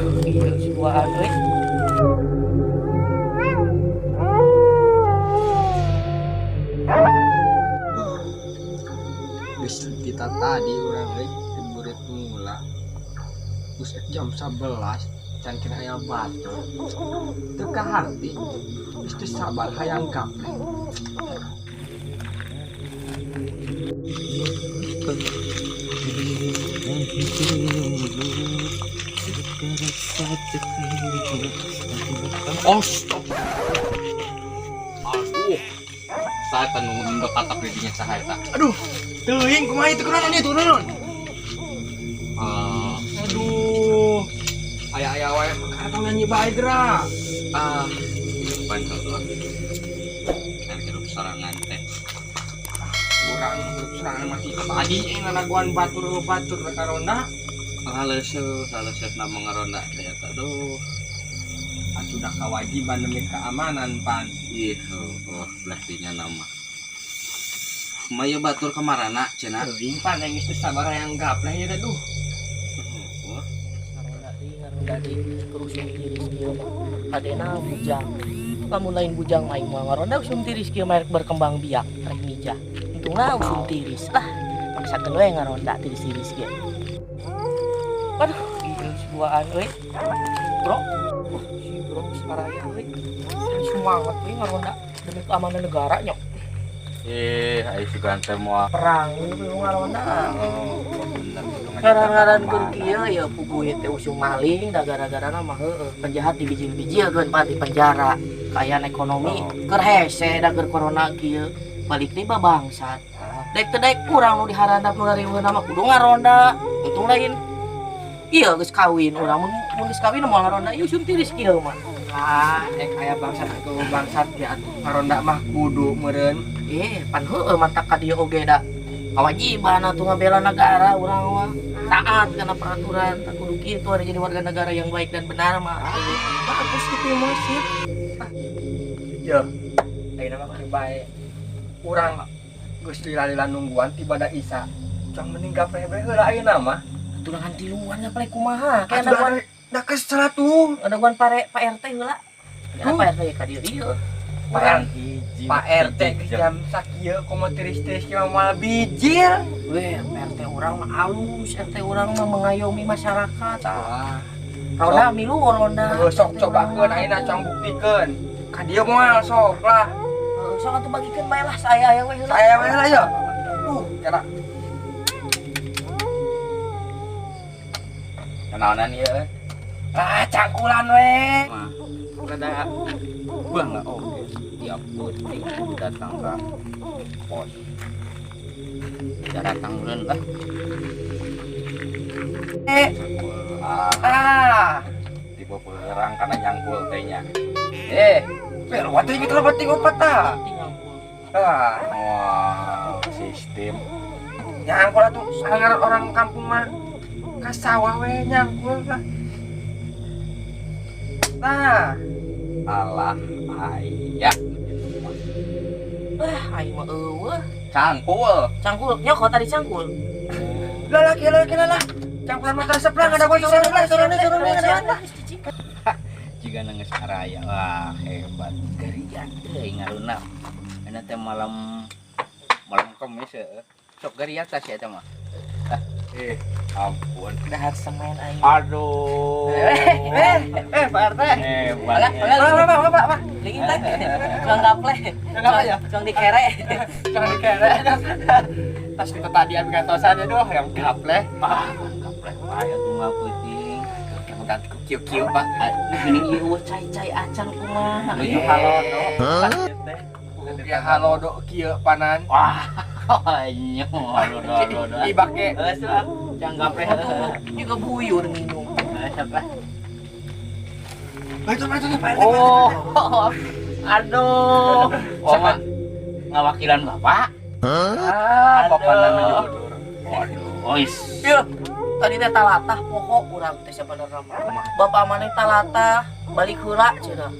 Iya, sebuah euy. Geus kita tadi urang euy diburit mula. Geus jam 11 can kena aya batur. Teu kaharti. Geus teu sabar hayang gaplek. Oh, stop. Aduh. Saya tanu katak didinya saha eta. Aduh, teuing kumaha itu kunaon ieu kunaon? Ah, Aduh. Aya-aya wae karena nyanyi bae geura. ah, pan heueuh. Kan hirup sorangan teh. Urang hirup sorangan masih tadi nganaguan batur batur karonda. Haleuseuh, haleuseuh na ngaronda teh eta. Aduh. Atuh dah kewajiban demi keamanan pan. Ih, heueuh, belah dinya nama. Maya batur kamarana cenah. Teuing pan aing geus teu sabar hayang gapleh ieu teh duh. Heueuh. Ngaronda deui keur usum tiris kieu mah. Hadena bujang. Lamun lain bujang mah aing moal ngaronda usum tiris kieu mah rek berkembang biak, rek mijah. Untungna usum tiris lah. Maksakeun we ngaronda tiris-tiris kieu. Aduh, ieu sebuahan euy. Bro. Oh, si bro saraya euy. Semangat euy ngaronda demi keamanan negara nyok. Eh, ai sugan teh moal. Perang ieu ngaronda. Bener Ngaran-ngaran keur kieu ya puguh teh usum maling da gara-garana mah heueuh penjahat dibijil-bijilkeun pan di penjara. Kaayaan ekonomi keur hese da keur corona kieu. Balik deui babangsat. Daek teu daek urang nu diharandap nu rariweuhna mah kudu ngaronda. Untung lain ieu geus kawin urang mun mun geus kawin moal ngaronda ieu usum tiris kieu mah. Ah, ek aya bangsat atau bangsat ge atuh ngaronda mah kudu meureun. Eh, pan heueuh mantak ka dieu oge da. Kewajiban atuh ngabela negara urang mah. Taat kana peraturan, tak kudu kitu ada jadi warga negara yang baik dan benar mah. Bagus gitu mah sip. Yeuh. Ayeuna mah kieu bae. Urang geus lila-lila nungguan tiba da Isa. Cang mending gapleh bae heula ayeuna mah. Tulangan tiluan gapleh kumaha? Kayak Atuh da kesel atuh. ada guan pare Pak RT heula. Ya Pak RT ka dieu ieu. Urang Pak RT geus jam sakieu komo tiris-tiris kieu mah moal bijil. Weh, Pak RT urang mah alus, RT urang mah mengayomi masyarakat. Wah. Ronda milu ronda. Heuh, sok cobakeun ayeuna cang buktikeun. Ka dieu moal sok lah. Heuh, sok atuh bagikeun bae lah saya aya we heula. Saya we lah ya. Duh, kira Kenaonan ieu euy. Ah, cangkulan we. Mah, rada bangga oge tiap peuting datang ka pos. Datang meureun lah. Ah. Tipe perang karena nyangkul teh nya. Eh, pero waktu ini terlalu penting opat ta. Ah, Wah, sistem. Nyangkul atuh sangar orang kampung mah. Ka sawah we nyangkul lah. Nah, alah aya. Ah, aing mah eueuh. Cangkul. Cangkul, nyokot tadi cangkul. Lah lah lah lah lah. Cangkulan mah resep lah, ada gua sorone lah, sorone sorone ada. Jika nangis araya, wah hebat. Garian euy ngaruna. Ana teh malam malam Kamis heueuh. Sok garian tah si eta mah. Eh, ampun. Dahar semen aing. Aduh. Pak RT. Hebat. Alah, alah. Pak, Pak, Pak, Pak. Lingin teh. Cuang gaple. Cuang apa ya? Cuang dikere. Jangan dikere. Tas kita tadi abi gantosan ya duh, yang gaple. Ah, gaple bae atuh mah peuting. Kamu ganti ku kieu-kieu, Pak. Geuning ieu cai-cai acan kumaha. Nuju halodo. Ya halodo kieu panan. Wah, nyo halodo halodo. Ibake. Geus lah, jangan gaple. Aduh, juga buyur minum. Siapa? Itu itu Pak RT. Oh, aduh. Oh, mah ngawakilan bapak. Ah, bapak nuju udur. Waduh, ois. Iya, tadi teh talatah pokok urang teh sabenerna mah. Bapak maneh talatah balik heula cenah.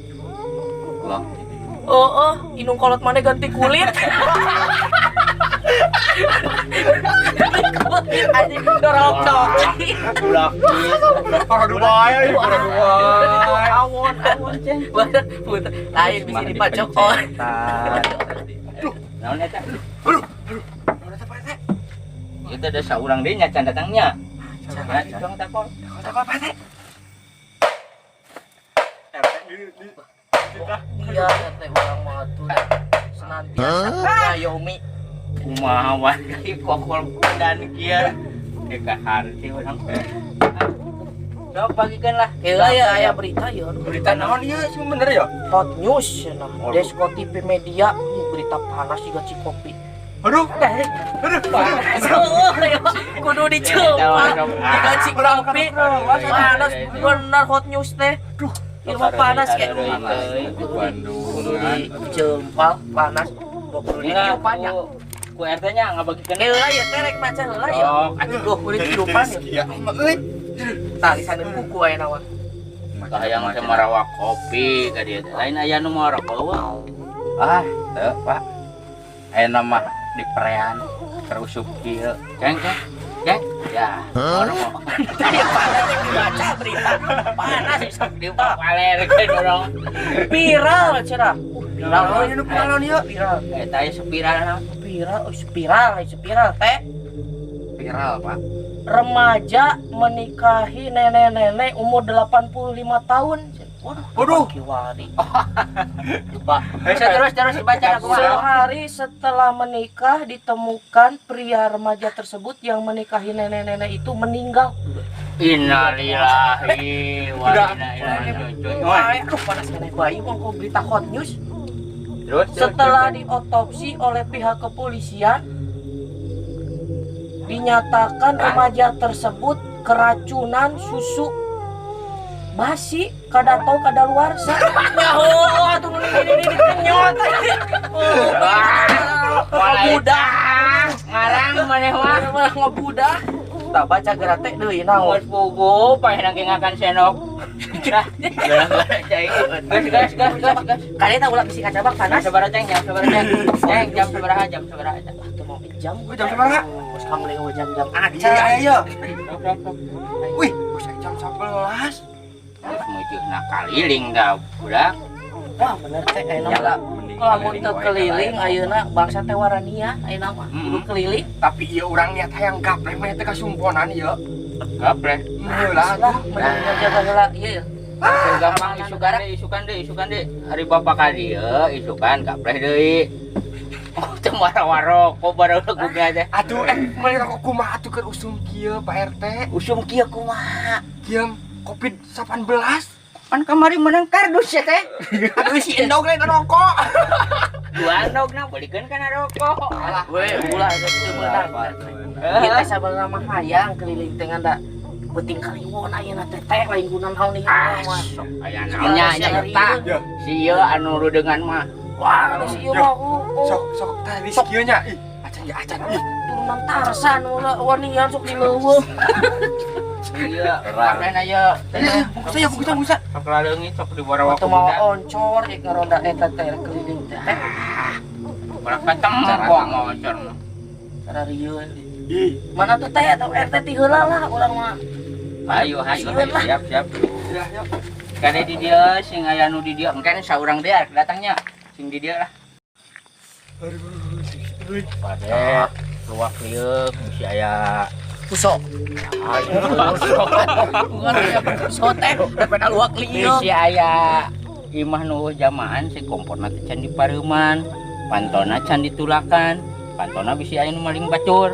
Lah, Oh, oh, indung kolot maneh ganti kulit. Anjing dorong cok. Ulah. Aduh bae, aduh bae. Awon, awon ceng. Puter. Lain bisa dipacok oh. Naon eta? Aduh, aduh. Naon eta Pak RT? Itu ada saurang deui nya can datangnya. Can. Can takol. Takol Pak RT. RT di kita. Iya, RT urang mah atuh senantiasa mengayomi. Kumaha warga kokol dan kieu. Deka harti urang. Sok bagikeun lah. Heula ya aya berita ya aduh. Berita naon ieu sih bener ya? Hot news cenah. Desko TV Media berita panas juga Cikopi. Aduh, aduh, Oh, kudu dicoba. Juga Cikopi panas bener hot news teh. Duh, ieu mah panas kayak Bandung. Kudu dijempal panas. Kudu ditiupan ya. Ku RT nya ngabagikeun. Heula ya teh rek maca heula ya. Sok, Aduh, kudu ditiupan ya. Ya, mah euy. Tah lisaneun kuku aya naon. Hayang teh marawak kopi ka dieu teh. Lain aya nu mau rokok eueuh. Ah, teu, Pak. Ayeuna mah di perean terusup kieu. Ceng, ceng. Ceng. Ya, rokok. Ya panas yang dibaca berita. Panas Sok dipaler ke dorong. viral cenah. Viral Naon ieu nu naon ieu? viral. Eta aya spiral naon? Viral, oh, spiral, spiral teh. Viral, Pak. Remaja menikahi nenek-nenek umur 85 tahun. Waduh, Waduh. kiwari. Pak. Terus terus baca aku mah. Sehari setelah menikah ditemukan pria remaja tersebut yang menikahi nenek-nenek itu meninggal. Innalillahi wa inna ilaihi raji'un. Wah, aduh panas keneh bayi wong kok berita hot news. Terus Setelah diotopsi oleh pihak kepolisian, dinyatakan remaja tersebut keracunan susu basi kada tahu kadaluarsa. Nyaho atuh nu ini ini kenyot. Oh, ngebudak. Ngarang maneh mah. Malah ngebudak. Tak baca geura teh deui naon. Geus pugu paeh nang ngakan senok. Dah, gara-gara cai. Gas gas gas gas gas. Kali eta ulah bisi kacabak panas. Sabaraha ceng, jam sabaraha ceng. Ceng, jam sabaraha, jam sabaraha. Ah, teu mau jam. Wih, jam sabaraha? Geus kamling jam-jam Ah, iya iya iya. Sok sok sok. Wih, geus jam 11. Geus meujeuna kaliling da budak. Wah, bener teh ayeuna mah. Lamun teu keliling ayeuna bangsa teh warania ayeuna mah. Kudu keliling. Tapi ieu urang niat hayang gapleh mah teh kasumponan ieu. Gapleh. Heula Lah, mending ngajaga heula ieu ya. Gampang isukan deui, isukan deui, isukan deui. Hari bapak ka dieu isukan gapleh deui. Oh, teu mara-waroko baru gugah teh. Atuh meuli rokok kumaha atuh keur usum kieu Pak RT? Usum kieu kumaha? Kieu Covid-19. Pan kamari menang kardus ya teh. Aduh si endog lain rokok. Dua endogna belikeun kana rokok. Alah, We, ulah eta teu meunang. Ieu teh sabenerna mah hayang keliling teh ngan da penting kaliwon ayeuna teh teh lain guna naon ieu mah. Sok aya naonnya nya eta. Si ieu anu rudeungan mah. Wah, si ieu mah Sok sok tah di kieu nya. Ih, acan ya acan ih. Turunan Tarsan ulah wanian sok di leuweung. Iya, gaplehna ieu. Bungkus ya, bungkus bungkus. Sok laleungit sok dibawa Teu mau oncor ieu ngaronda eta teh keliling teh. Urang katempong ngoncor. Sararieun. Ih, Mana tuh teh atau RT ti heula lah urang mah. Ayo, ayo, ayo, siap, siap. ya, ya. Kade di dieu sing aya nu di dieu, engke saurang deui arek datangnya. Sing di dieu lah. Aduh, Pade luak liuk bisi aya Puso. Bukan aya puso teh, daripada luak liuk. bisi aya imah nu jamaan si komporna teh can dipareuman, pantona can ditulakan, pantona bisi aya nu maling bacur.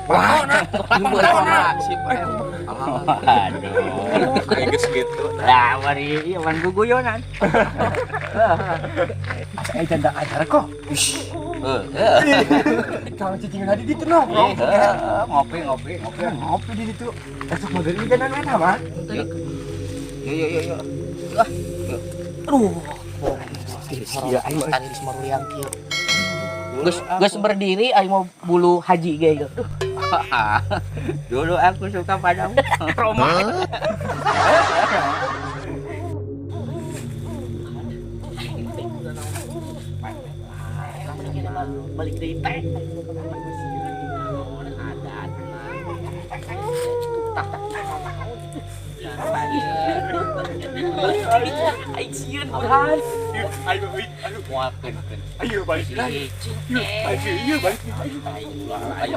Wah, Aduh. Kayak geus gitu. Lah mari ieu wan guguyonan. asa aya janda ajar kok. Heeh. Kalau cicing tadi di nongkrong. Ngopi ngopi ngopi. Ngopi di situ. Esok mager ini kan eta mah. Yuk yuk yuk yuk. Aduh. Iya, aing mah. Tadi maruliang kieu. Geus geus berdiri aing mau bulu haji ge gitu. Duh, Dulu aku suka padamu. Roma. Balik deui teh. Aing sieun, Burhan. Ayo, ayo, ayo. Muakeun keun. Ayo balik lagi. Ayo, ayo balik. Ayo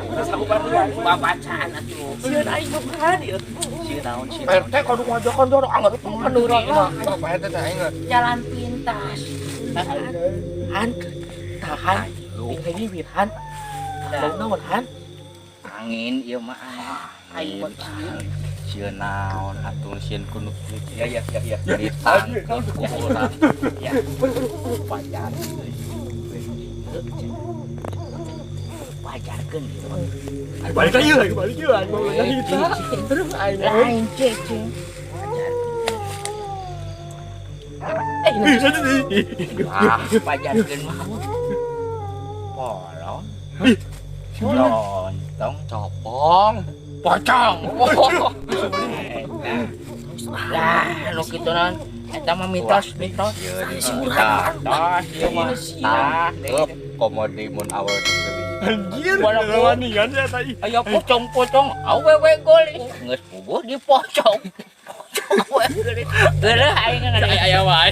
babacaan atuh. Sieun aing mah, Burhan ieu. Sieun naon sieun. RT kudu ngajakan dorong anggar panduran mah. Pak RT teh aing. Jalan pintas. Han, tahan. Tinggal bibir, Han. Bau naon, Han? Angin ieu mah angin. Aing mah sieun. Sieun naon atuh sieun ku nu kieu. Ya ya ya ya. Ditangkep ku urang. Ya. Wajar. Wajarkeun ieu mah. Ayo balik lagi, ayo balik lagi, ayo balik lagi. Terus aing. Lain cecing. Eh, Ah, wajarkeun mah. Polon. Lontong. Copong. Pocong. Lah, nu kitu naon? Eta mah mitos, mitos. Sieun kita. Tah, ieu mah. Tah, Tangkep komo deui mun awewe nu geulis. Anjir, Walaupun- wanian ya tadi. Aya pocong-pocong, awewe geulis. Geus puguh dipocong. Pocong awewe geulis. Geuleuh aing ngan Aya wae.